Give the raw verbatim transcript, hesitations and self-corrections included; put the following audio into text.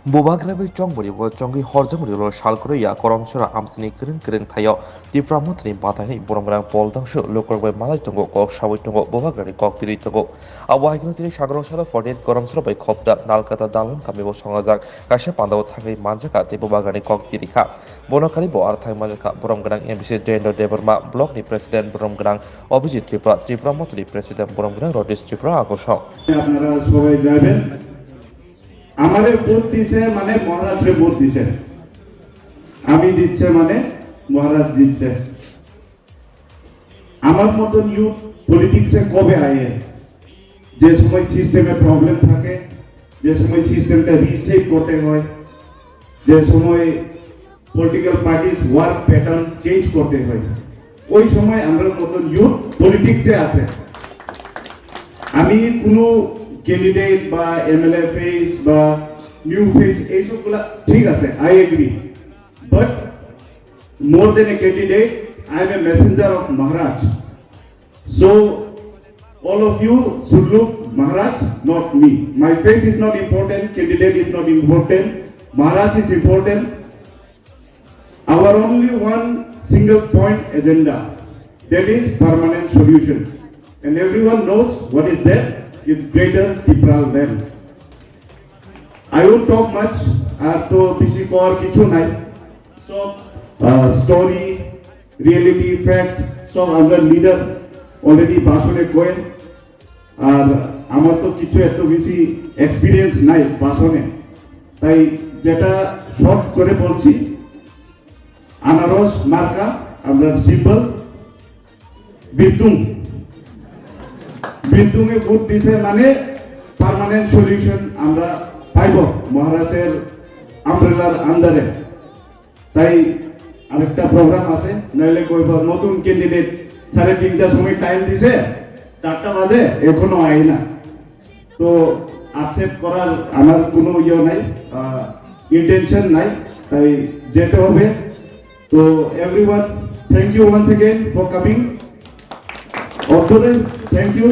Bubagra bai chongmani bo chongwi horjakmani ulo sal kwrwi ya Koromsora amchini kwrwng kwrwng thaio Tipra Mothani bataini boromgwnang Paul Dangsu lukurok bai malai tongo, kok sawi tongo, Bubagrani kok tiri tongo. Abo hai kheno tini sagrong salo forty-eight Koromsora bai khopda Nalkata Dalon kami bo songajak kaisa pandao thangwi manjakha tei Bubagrani kok tiri kha. Bono kali bo aro thangwi manjakha boromgwnang M D C Jayendra Debbarma, block ni president boromgwnang Abhijit Tripura, Tipra Mothani president boromgwnang Rodish Tripura agosong. আপনারা সবাই যাবেন। আমারে ভোট দিছে মানে মহারাজরে ভোট দিছে, আমি জিতছে মানে মহারাজ জিতছে। আমার মতন ইউথ পলিটিক্সে কবে আয়ে? যে সময় সিস্টেমে প্রবলেম থাকে, যে সময় সিস্টেমটা রিসেট করতে হয়, যে সময় political parties work pattern change করতে হয়, ওই সময় আমরার মতন ইউথ পলিটিক্সে আছে। আমি কোনো ক্যান্ডিডেট বা এমএলএ ফেস বা নিউ ফেস, এইসবগুলা ঠিক আছে, I agree. But more than a candidate, I am a messenger of Maharaj. So all of you should look Maharaj, not me. My face is not important, candidate is not important, Maharaj is important. Our only one single point agenda, that is permanent solution. And everyone knows what is that? It's Greater Tipra Land. I won't talk much, আর তো বেশি কর কিছু নাই। সব story, reality, fact সব আমরা leader already ভাষণে কয়েন। আর আমার তো কিছু এত বেশি এক্সপিরিয়েন্স নাই ভাষণে, তাই যেটা শর্ট করে বলছি, আনারস মার্কা, আমরা সিম্বল বিদ্যুং। বিদ্যুঙে ভোট দিছে মানে পার্মানেন্ট সলিউশন আমরা পাইব মহারাজের আমব্রেলার আন্ডারে। তাই আরেকটা প্রোগ্রাম আছে, নাইলে কইব নতুন ক্যান্ডিডেট সাড়ে তিনটার সময় টাইম দিছে, চারটা বাজে এখনো আয় না। তো আপসেট করার আমার কোনো ইয়ে নাই, ইন্টেনশন নাই, তাই যেতে হবে। তো everyone, thank you once again for coming. অন্তরে থ্যাংক ইউ।